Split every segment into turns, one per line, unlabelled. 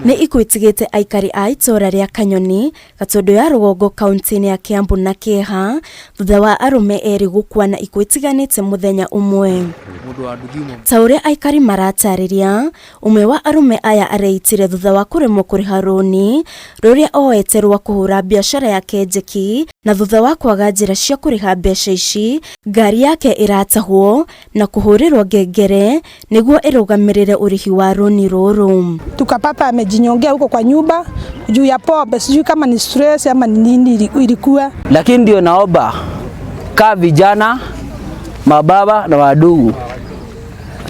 Nĩ ikuĩtigĩte aikari a itũũra rĩa Kanyoni, Gatũndũ ya Rũgongo kaunti-inĩ ya Kiambu na kĩeha thutha wa arũme erĩ gũkua na ikuũ itiganĩte mũthenya ũmwe. Ta ũrĩa aikari maratarĩria, ũmwe wa arũme aya areitire thutha wa kũremwo kũrĩha rũni rũrĩa oete rwa kũhũra biacara yake njeki, na thutha wa kwaga njĩra cia kũrĩha mbeca ici, ngari yake ĩratahwo na kũhũrĩrwo ngengere nĩguo ĩrũgamĩrĩre ũrĩhi wa rũni rũrũ.
Tukapata amejinyongea huko kwa nyumba juu ya pombe, sijui kama ni stress ama ni nini ilikuwa.
Lakini ndio naomba kaa vijana, mababa na wadugu,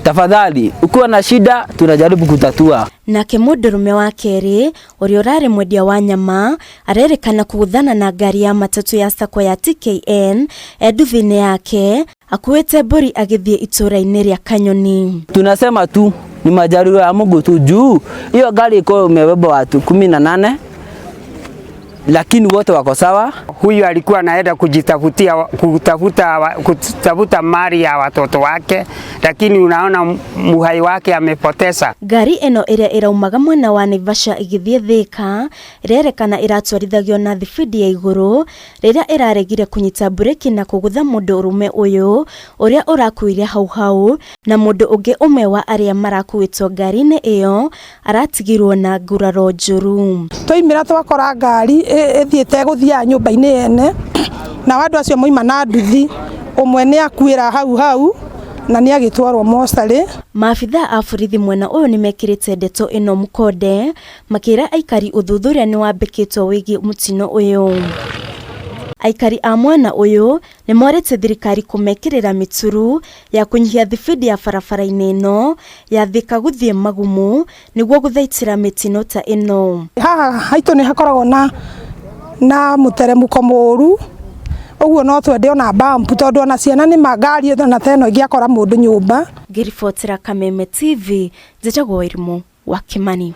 tafadhali, ukiwa na shida tunajaribu kutatua.
Nake mũndũrũme wa kerĩ ũrĩa ũrarĩ mwendia wa nyama arerĩkana kũgũthana na ngari ya matatũ ya sacco ya TKN e nduthi-inĩ yake akuĩte mbũri agĩthiĩ itũũra-inĩ rĩa Kanyoni.
Tunasema tu ni majaribio ya Mungu tu juu hiyo gari iko imebeba watu 18 lakini wote wako sawa.
Huyu alikuwa anaenda kujitafutia kutafuta mali ya watoto wake, lakini unaona muhai wake amepoteza.
Ngari ĩno ĩrĩa ĩraumaga mwena wa Naivasha ĩgĩthiĩ Thika ĩrerekana ĩratwarithagio na thibindi ya igũrũ rĩrĩa ĩraregire kũnyita mbureki na kũgũtha mũndũ ũrũme ũyũ ũrĩa ũrakuire hau hau, na mũndũ ũngĩ ũmwe wa arĩa marakuĩtwo ngari-inĩ ĩyo aratigirwo na nguraro njũru.
Twaimĩra twakora ngari ĩthiĩte gũthiaga nyũmba-inĩ yene, nao andũ acio moima na nduthi, ũmwe nĩ akuĩra hau hau na nĩ agĩtwarwo mocarĩ.
Maabithaa a borithi mwena ũyũ nĩmekĩrĩte ndeto ĩno mũkonde makĩra aikari ũthuthuria nĩ wambĩkĩtwo wĩgiĩ mũtino ũyũ. Aikari a mwena ũyũ nĩ morĩtie thirikari kũmekĩrĩra mĩturu ya kũnyihia thibindi ya barabara-inĩ ĩno ya Thika gũthiĩ Magumu nĩguo gũthaitĩra mĩtino ta ĩno.
Haha haitũ nĩ hakoragwo na mũteremũko mũru, ũguo no twende ona bump tondũ ona ciana nĩ ngari ona ta ĩno ĩngĩakora mũndũ nyũmba.
Ngĩribotera Kameme TV, njĩtagwo Wairimu wa Kimani.